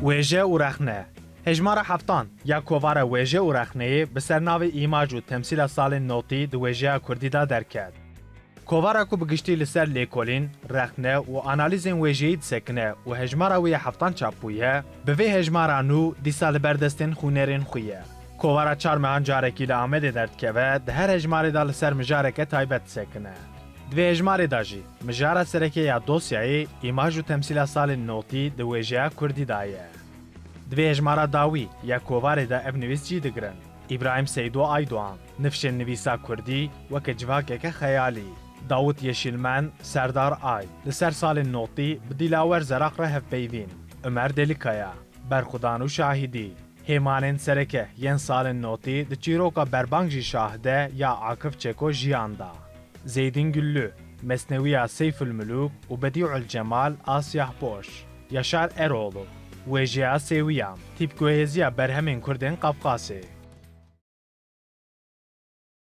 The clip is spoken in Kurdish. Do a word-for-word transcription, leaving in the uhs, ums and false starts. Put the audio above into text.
Wêje û rexne. Hejmara heftan ya kovara wêje û rexneyê bi ser navê Îmaj û Temsîla Salên Notî di wêjeya kurdî de derket. Kovara ku bi giştî li ser lêkolîn, rexne û analîzên wêjeyî disekine û hejmara wê ya heftan çap bûye, bi vê hejmara nû dîsa li ber destên xwînerên xwe ye. Kovara çar mehan carekî li Amedê derdikeve, di her hejmarê de li ser mijareke taybet disekine. Di vê hejmarê de jî mijara sereke ya dosyayê Îmaj û Temsîla Salên Notî di wêjeya kurdî de ye. Di vê hejmara dawî ya kovarê de ev nivîs cî digirin: Îbrahîm Seydo Aydoğan, nifşên nivîsa kurdî weke civakeke xeyalî. Dawit Yeşîlmen, Serdar Ay, li ser Salên Notî bi Dîlawer Zeraq re hevpeyvîn. Umer Delikaya, Berxudan û Şahidî. Hêmanên sereke yên Salên Notî di çîroka Berbangjî Şah de ya Akif Çeko jiyan da. Zeydîn Güllü, Mesnewiya Seyfulmulûk û Bedîul Cemal a Siyahpoş. Yaşar Eroğlu, Wêjeya Sêwiyan, tîpkohêziya berhemên kurdên Qafqasê.